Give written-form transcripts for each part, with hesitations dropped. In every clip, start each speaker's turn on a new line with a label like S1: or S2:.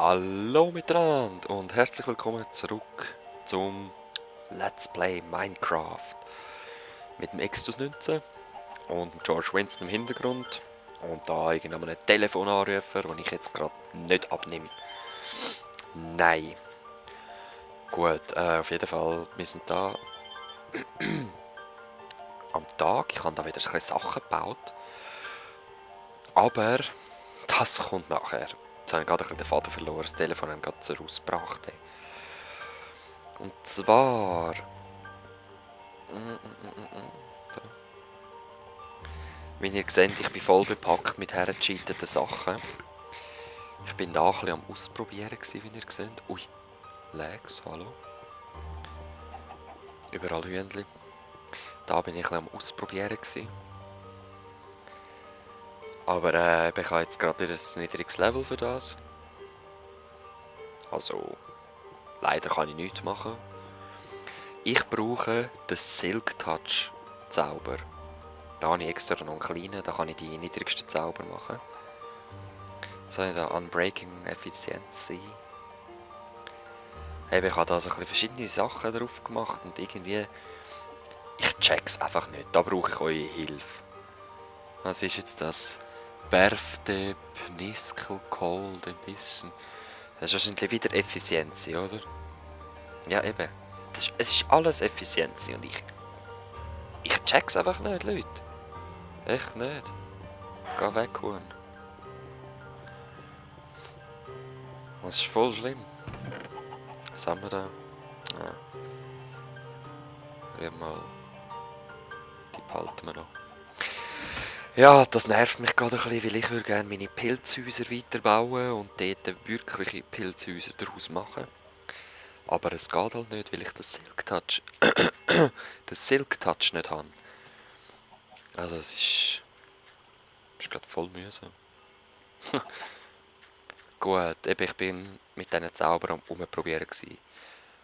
S1: Hallo miteinander und herzlich willkommen zurück zum Let's Play Minecraft mit dem Extus 19 und George Winston im Hintergrund und da irgendeinem Telefonanrufer, den ich jetzt gerade nicht abnehme. Nein. Gut, auf jeden Fall, wir sind da am Tag. Ich habe da wieder ein bisschen Sachen gebaut, aber das kommt nachher. Jetzt habe ich gerade ein bisschen den Faden verloren, das Telefon hat gerade so rausgebracht. Ey. Und zwar... Da. Wie ihr seht, ich bin voll bepackt mit hergecheateten Sachen. Ich bin da ein bisschen am Ausprobieren, wie ihr seht. Ui, Lags, hallo. Überall Hühnchen. Da bin ich ein bisschen am Ausprobieren. Aber ich habe jetzt gerade wieder ein niedriges Level für das. Also, leider kann ich nichts machen. Ich brauche den Silk Touch Zauber. Da habe ich extra noch einen kleinen, da kann ich die niedrigsten Zauber machen. So, da Unbreaking Efficiency. Hey, ich habe da so ein bisschen verschiedene Sachen drauf gemacht und irgendwie... Ich check's einfach nicht, da brauche ich eure Hilfe. Was ist jetzt das? Birthday, Pniskel, Cold, ein bisschen. Das ist wahrscheinlich wieder Effizienz, oder? Ja, eben. Es ist alles Effizienz und ich check's einfach nicht, Leute. Echt nicht. Geh weg, Huhn. Das ist voll schlimm. Was haben wir da? Ah. Mal. Die behalten wir noch. Ja, das nervt mich gerade ein bisschen, weil ich würde gerne meine Pilzhäuser weiterbauen und dort wirkliche Pilzhäuser daraus machen. Aber es geht halt nicht, weil ich den Silk Touch, den Silk Touch nicht habe. Also es ist gerade voll mühsam. Gut, eben ich bin mit diesen Zaubern am Rumprobieren gewesen.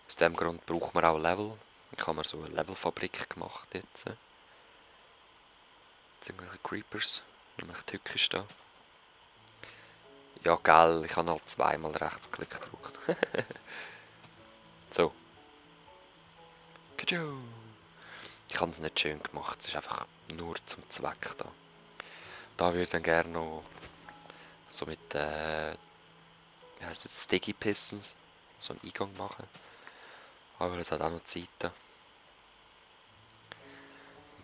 S1: Aus diesem Grund braucht man auch Level. Ich habe mir so eine Levelfabrik gemacht jetzt. Jetzt irgendwelche Creepers, nämlich tückisch da. Ja, gell, ich habe halt zweimal Rechtsklick gedrückt. So. Katschu. Ich habe es nicht schön gemacht, es ist einfach nur zum Zweck da. Da würde ich dann gerne noch so mit, wie heisst das, Sticky Pistons, so einen Eingang machen. Aber es hat auch noch Zeiten.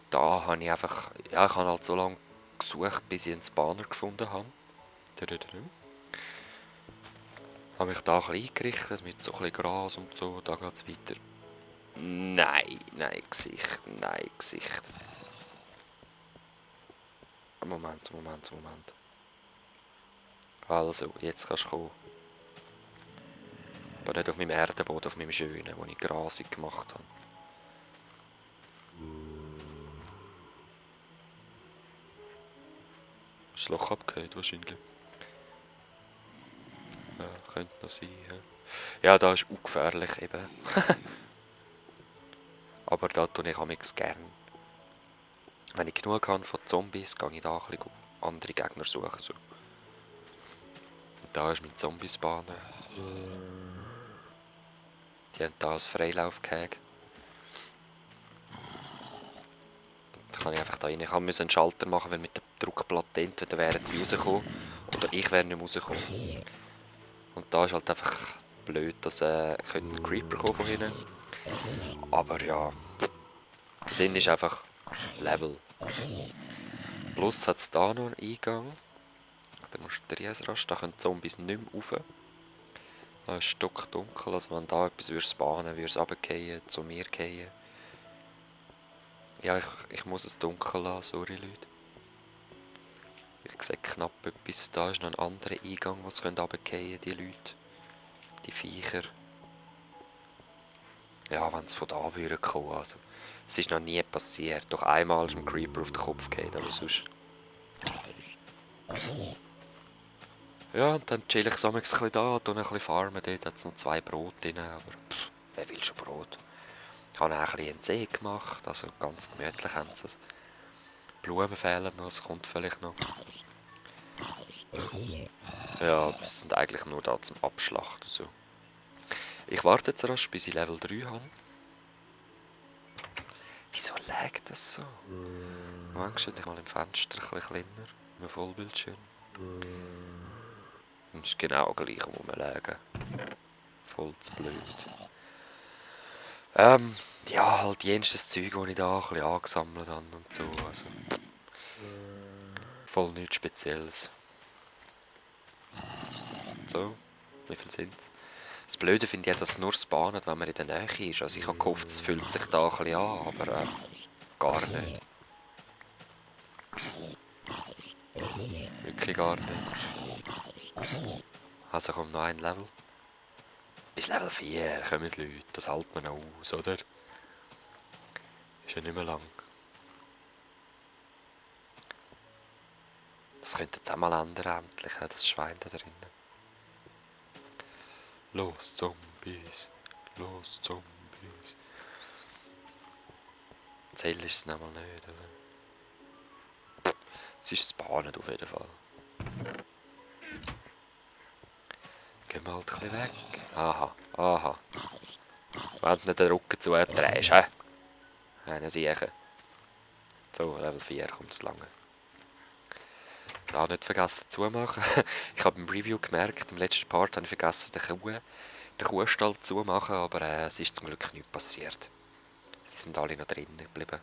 S1: Da habe ich einfach, ja, ich habe halt so lange gesucht, bis ich einen Spawner gefunden habe. Habe mich da ein bisschen eingerichtet, mit so ein bisschen Gras und so, da geht es weiter. Nein, nein, Gesicht, nein, Gesicht. Moment. Also, jetzt kannst du kommen. Aber nicht auf meinem Erdenboden, auf meinem schönen, wo ich grasig gemacht habe. Das Loch abgehört wahrscheinlich. Ja, könnte noch sein. Ja, da ist ungefährlich eben. Aber da tue ich amigs gern. Wenn ich genug habe von Zombies, gehe ich da ein bisschen andere Gegner suchen. So. Und da ist mein Zombie-Spawner. Die haben da ein Freilaufgehege. Da kann ich einfach da rein. Ich musste einen Schalter machen, weil mit der Druckplatte entweder wären sie rausgekommen oder ich wäre nicht mehr rausgekommen. Und da ist halt einfach blöd, dass könnte ein Creeper kommen von hinten. Aber ja, der Sinn ist einfach Level. Plus hat es da noch einen Eingang. Da musst du rasch, da können Zombies nicht mehr rauf. Da ist stockdunkel, also wenn da etwas spawnen würde, würde es runterfallen, zu mir fallen. Ja, ich muss es dunkel lassen, sorry Leute. Ich sehe knapp etwas, da ist noch ein anderer Eingang, wo sie runterfallen können, die Leute. Die Viecher. Ja, wenn es von da würde kommen, also. Es ist noch nie passiert, doch einmal ist ein Creeper auf den Kopf gefallen, aber sonst... Ja, und dann chill ich so ein bisschen da, tue ein bisschen farmen, dort hat es noch 2 Brot drin, aber pff, wer will schon Brot? Ich habe auch ein bisschen einen See gemacht, also ganz gemütlich haben sie es. Blumen fehlen noch, es kommt vielleicht noch. Ja, wir sind eigentlich nur da zum Abschlachten. So. Ich warte jetzt rasch, bis ich Level 3 habe. Wieso laggt das so? Manchmal ich mal im Fenster ein bisschen kleiner, im Vollbildschirm. Und es ist genau gleich rumlegen. Voll zu blöd. Ja, halt jenes Zeug, das ich da ein bisschen angesammelt habe und so. Also, voll nichts Spezielles. So, wie viel sind's? Das Blöde finde ich, dass es nur spawnt, wenn man in der Nähe ist. Also ich habe gehofft, es fühlt sich da ein bisschen an, aber gar nicht. Wirklich gar nicht. Also kommt noch ein Level. Bis Level 4 kommen die Leute, das hält man auch aus, oder? Ist ja nicht mehr lang. Das könnte jetzt auch mal ändern, endlich, das Schwein da drinnen. Los, Zombies. Los, Zombies. Zähl ist es nochmal nicht, oder? Es ist spawnen auf jeden Fall. Gehen wir halt ein bisschen weg. Aha, aha. Wenn du nicht den Rücken zu drehst, hä? Einen Siechen. So, Level 4 kommt es lange. Da nicht vergessen zu machen. Ich habe im Review gemerkt, im letzten Part habe ich vergessen, den Kuhstall zu machen, aber es ist zum Glück nichts passiert. Sie sind alle noch drinnen geblieben.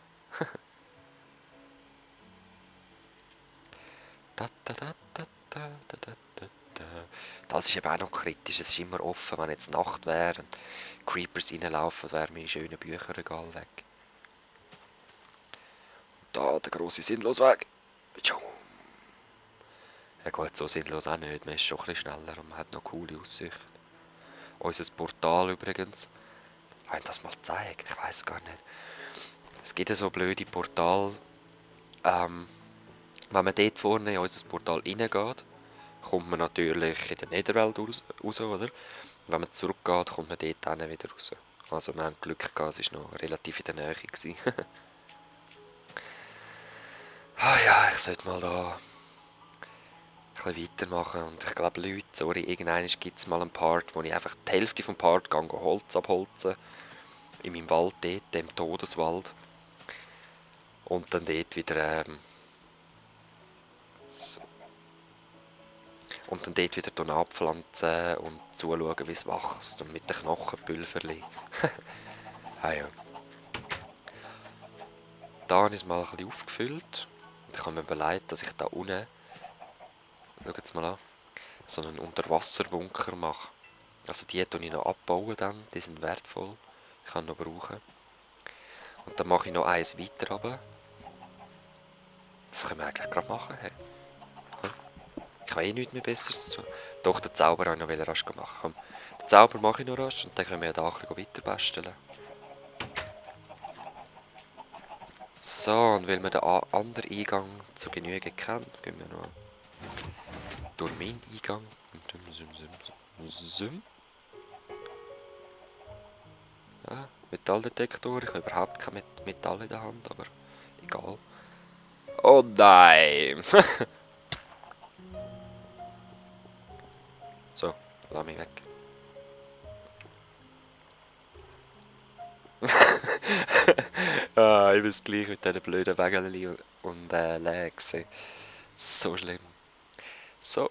S1: Das ist eben auch noch kritisch. Es ist immer offen, wenn jetzt Nacht wäre und Creepers reinlaufen, wären meine schönen Bücherregal weg. Und da der grosse Sinnlosweg. Ja gut, so sinnlos auch nicht. Man ist schon ein bisschen schneller und man hat noch coole Aussicht. Unser Portal übrigens. Haben ich das mal gezeigt? Ich weiß gar nicht. Es gibt ja so blöde Portal. Wenn man dort vorne in unser Portal reingeht, kommt man natürlich in der Netherwelt raus, oder? Wenn man zurückgeht, kommt man dort dann wieder raus. Also wir haben Glück gehabt, es war noch relativ in der Nähe. Ah ja, ich sollte mal da ein bisschen weitermachen. Und ich glaube, Leute, sorry, irgendwann gibt es mal einen Part, wo ich einfach die Hälfte vom Part gehe Holz abholzen. In meinem Wald dort, dem Todeswald. Und dann dort wieder, und dann dort wieder abpflanzen und zuschauen, wie es wächst. Und mit den Knochenpülverli. Ah ja. Da habe ich es mal ein bisschen aufgefüllt. Und ich habe mir überlegt, dass ich da unten, schaut es mal an, so einen Unterwasserbunker mache. Also die tue ich noch abbauen dann, die sind wertvoll. Ich kann noch brauchen. Und dann mache ich noch eins weiter runter. Das können wir eigentlich gerade machen. Hey. Ich habe eh nichts mehr Besseres zu tun. Doch, den Zauber habe ich noch rasch machen. Komm, den Zauber mache ich noch rasch und dann können wir ja da ein bisschen weiter basteln. So, und weil wir den anderen Eingang zu Genüge kennen, gehen wir noch durch meinen Eingang. Ja, Metalldetektor. Ich habe überhaupt kein Metall in der Hand, aber egal. Oh nein! So, lass mich weg. Ah, ich weiß gleich mit diesen blöden Wägelli und Lags. So schlimm. So,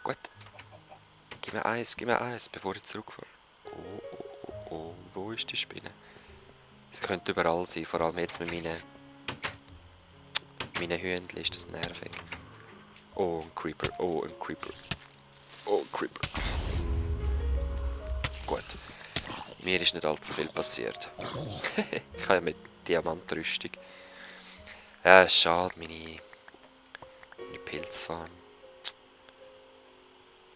S1: gut. Gib mir eins, bevor ich zurückfahre. Oh, oh, oh, oh, wo ist die Spinne? Sie könnte überall sein, vor allem jetzt mit meinen Hühnchen ist das nervig. Oh, ein Creeper, oh, ein Creeper. Oh, ein Creeper. Gut. Mir ist nicht allzu viel passiert. Ich habe ja mit Diamantrüstung. Ja, schade, meine Pilzfarm.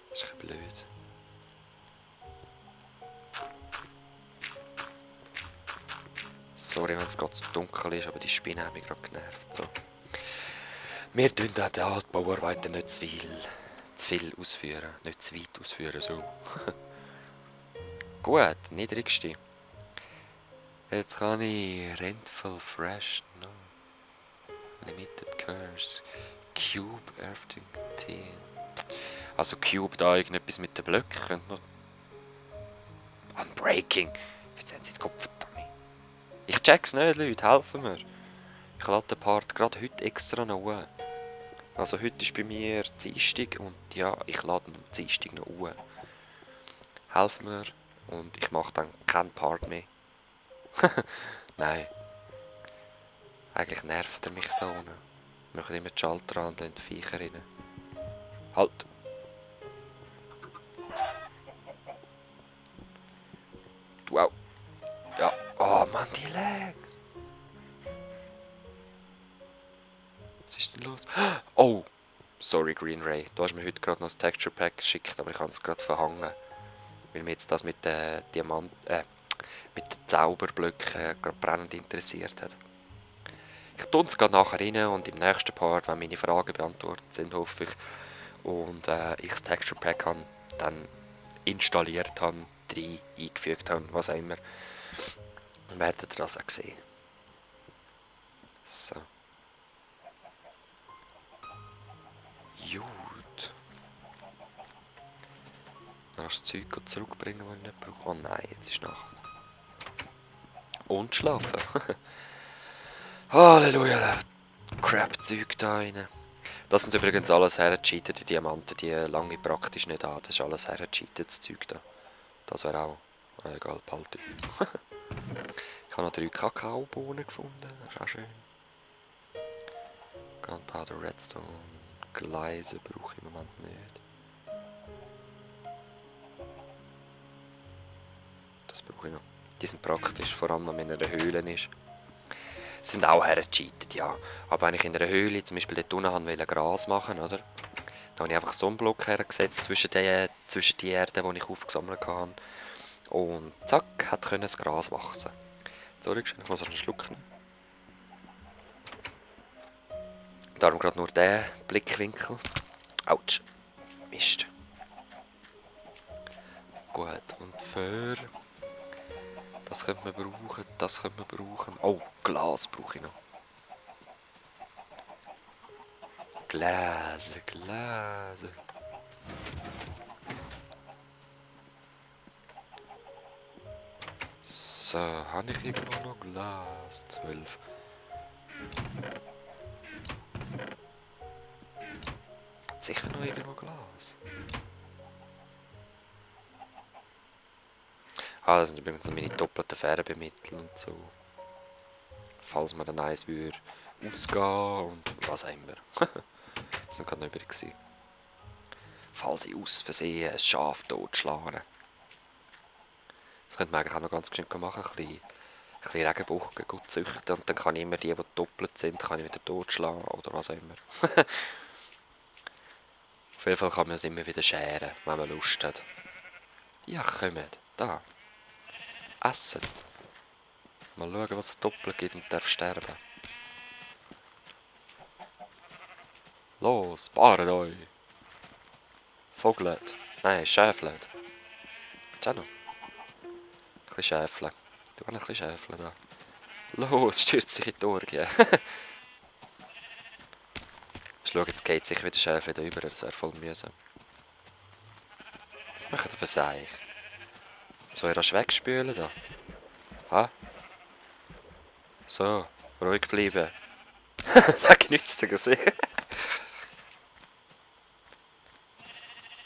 S1: Das ist ein bisschen blöd. Sorry, wenn es gerade zu dunkel ist, aber die Spinne hat mich gerade genervt. So. Wir tun da die Bauarbeiten nicht zu viel ausführen. Nicht zu weit ausführen, so. Gut, niedrigste. Jetzt kann ich Rental Fresh, no. Limited Curse. Cube, Everything, T. Also Cube da irgendetwas mit den Blöcken könnte noch... Unbreaking! Jetzt haben sie den Kopf verdammt. Ich check's nicht, Leute, helfen mir. Ich lade den Part gerade heute extra noch an. Also heute ist bei mir Dienstag und ja, ich lade am Dienstag noch an. Helft mir und ich mache dann keinen Part mehr. Nein. Eigentlich nervt er mich da unten. Wir machen immer die Schalter an und lassen die Viecher rein. Halt! Du auch. Ja. Oh Mann, die Legs. Was ist denn los? Oh! Sorry, Green Ray. Du hast mir heute gerade noch das Texture Pack geschickt, aber ich habe es gerade verhangen. Weil mich jetzt das mit den mit den Zauberblöcken gerade brennend interessiert hat. Ich tue es gerade nachher rein und im nächsten Part, wenn meine Fragen beantwortet sind, hoffe ich, und ich das Texture Pack habe, dann installiert habe, eingefügt habe, was auch immer, dann werdet ihr das auch sehen. So. Gut. Dann hast du das Zeug zurückbringen, das ich nicht brauche. Oh nein, jetzt ist Nacht. Und schlafen. Halleluja, Crap-Zeug da rein. Das sind übrigens alles hergecheatete Diamanten, die lange praktisch nicht an. Das ist alles hergecheatetes Zeug da. Das wäre auch... egal, behalte. Ich habe noch 3 Kakaobohnen gefunden, das ist auch schön. Gunpowder, Redstone, Gleise brauche ich im Moment nicht. Das brauche ich noch. Die sind praktisch, vor allem wenn man in einer Höhle ist. Sind auch hergecheatet, ja. Aber wenn ich in einer Höhle zum Beispiel dort unten wollte Gras machen, oder? Da habe ich einfach so einen Block hergesetzt zwischen die Erden, die ich aufgesammelt habe. Und zack, hat das Gras wachsen. Sorry, ich muss einen Schluck nehmen. Darum gerade nur der Blickwinkel. Autsch. Mist. Gut, und für... Das könnte man brauchen, das könnte man brauchen. Oh, Glas brauche ich noch. Gläser, Gläser. So, habe ich irgendwo noch Glas? 12. Sicher noch irgendwo Glas. Ah, das sind übrigens noch meine doppelten Färbemittel und so. Falls man dann eins würde ausgehen und was auch immer. Das war gerade noch übrig gewesen. Falls ich aus Versehen ein Schaf totschlage. Das könnte man eigentlich auch noch ganz geschwind machen. Ein bisschen Regenbogen gut züchten und dann kann ich immer die doppelt sind, kann ich wieder totschlagen oder was auch immer. Auf jeden Fall kann man es immer wieder scheren, wenn man Lust hat. Ja, kommt. Da. Essen. Mal schauen, was es doppelt gibt und darf sterben. Los, paart euch! Vogelt. Nein, Schäflet. Ist auch noch. Ein bisschen Schäfle. Du hast ein bisschen Schäfle da. Los, stürzt sich in die Orgie. Schau, jetzt geht sich wieder Schäfle da über, das wäre voll mühsam. Was macht ihr für Seich? Soll ich das wegspülen da? Ha? So, ruhig bleiben. Sag nichts zu sehen.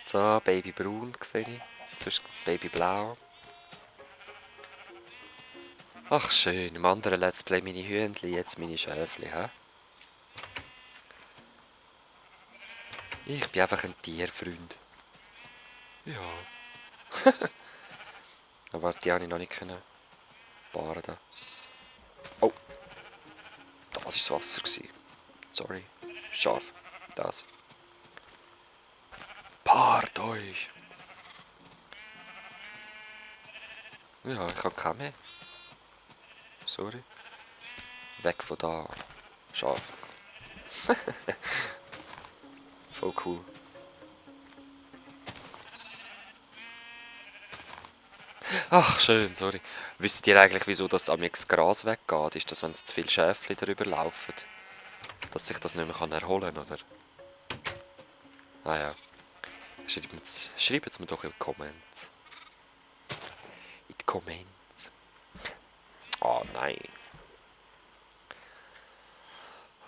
S1: So, Baby Braun sehe ich. Sonst Baby Blau. Ach schön, im anderen Let's Play meine Hühnchen, jetzt meine Schäfli, hä? Ich bin einfach ein Tierfreund. Ja. Aber die habe ich noch nicht können paaren da. Oh! Das war das Wasser gewesen. Sorry. Scharf. Das. Paart euch! Ja, ich habe keinen mehr. Sorry. Weg von da. Schaf. Voll cool. Ach, schön, sorry. Wisst ihr eigentlich, wieso das am Gras weggeht? Ist das, wenn zu viele Schäfchen darüber laufen? dass sich das nicht mehr erholen kann, oder? Ah ja. Schreibt es mir doch in die Comments. In die Comments. Oh nein.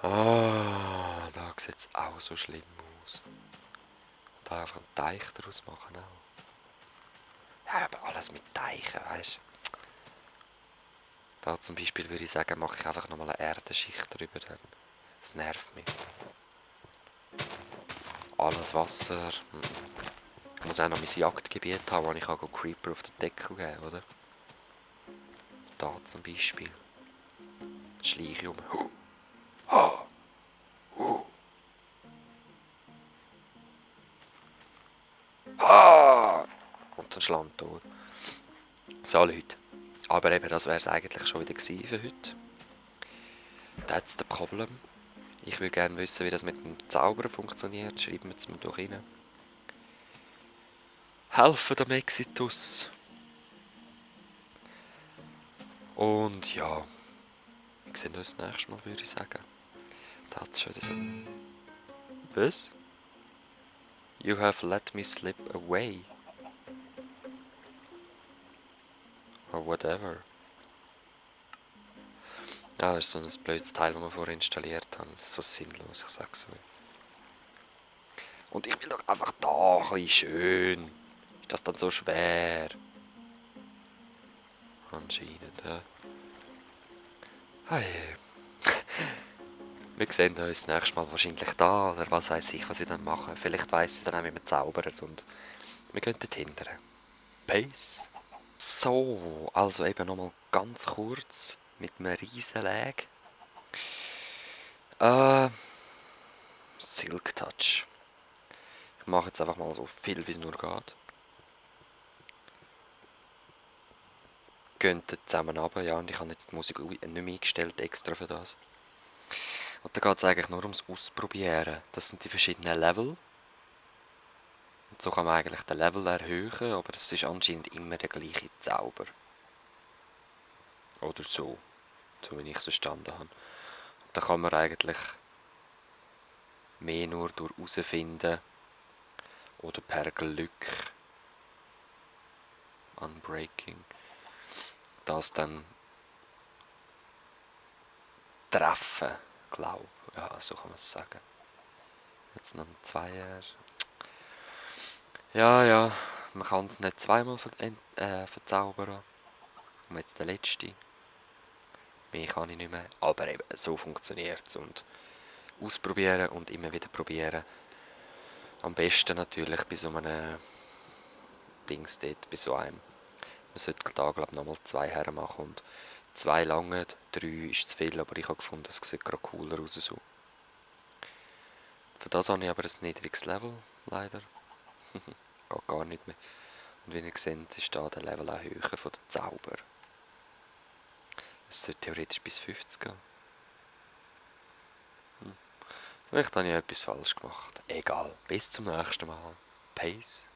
S1: Ah, da sieht es auch so schlimm aus. Da einfach einen Teich daraus machen auch. Ja, aber alles mit Teichen, weißt du. Da zum Beispiel würde ich sagen, mache ich einfach nochmal eine Erdenschicht drüber. Dann. Das nervt mich. Alles Wasser. Ich muss auch noch mein Jagdgebiet haben, wo ich kann Creeper auf den Deckel geben kann, oder? Da zum Beispiel. Schleiche um. Und dann schlangt tot. So Leute. Aber eben, das wäre es eigentlich schon wieder gewesen für heute. That's the problem. Ich würde gerne wissen, wie das mit dem Zaubern funktioniert. Schreiben wir es mir doch rein. Helfen dem Exitus. Und ja, wir sehen uns das nächste Mal, würde ich sagen. Da hat es schon wieder so... Was? You have let me slip away. Or whatever. Ja, das ist so ein blödes Teil, das wir vorher installiert haben. Das ist so sinnlos, ich sag's euch. Und ich will doch einfach da ein bisschen schön. Ist das dann so schwer? Anscheinend, ja. Hey. Wir sehen uns das nächste Mal wahrscheinlich da, oder was weiß ich, was ich dann mache. Vielleicht weiss ich dann auch, wie man zaubert und wir gehen dort hindern. Peace. So, also eben nochmal ganz kurz mit einem riesen Lag. Silk Touch. Ich mache jetzt einfach mal so viel, wie es nur geht. Gehen zusammen runter, ja, und ich habe jetzt die Musik nicht mehr eingestellt, extra für das. Und da geht es eigentlich nur ums Ausprobieren. Das sind die verschiedenen Level. Und so kann man eigentlich den Level erhöhen, aber es ist anscheinend immer der gleiche Zauber. Oder so, so wie ich es verstanden habe. Und da kann man eigentlich mehr nur durch herausfinden oder per Glück Unbreaking das dann treffen, glaube ich. Ja, so kann man es sagen. Jetzt noch ein Zweier. Ja, man kann es nicht zweimal verzaubern. Und jetzt der letzte. Mehr kann ich nicht mehr. Aber eben, so funktioniert es. Und ausprobieren und immer wieder probieren. Am besten natürlich bei so einem Dings dort, bei so einem. Man sollte da, glaube ich, nochmal 2 hermachen. Und 2 lange, 3 ist zu viel, aber ich habe gefunden, es sieht gerade cooler aus so. Für das habe ich aber ein niedriges Level, leider. Geht gar nicht mehr. Und wie ihr seht, ist da der Level auch höher von den Zauber. Es sollte theoretisch bis 50 gehen. Vielleicht habe ich etwas falsch gemacht. Egal. Bis zum nächsten Mal. Peace.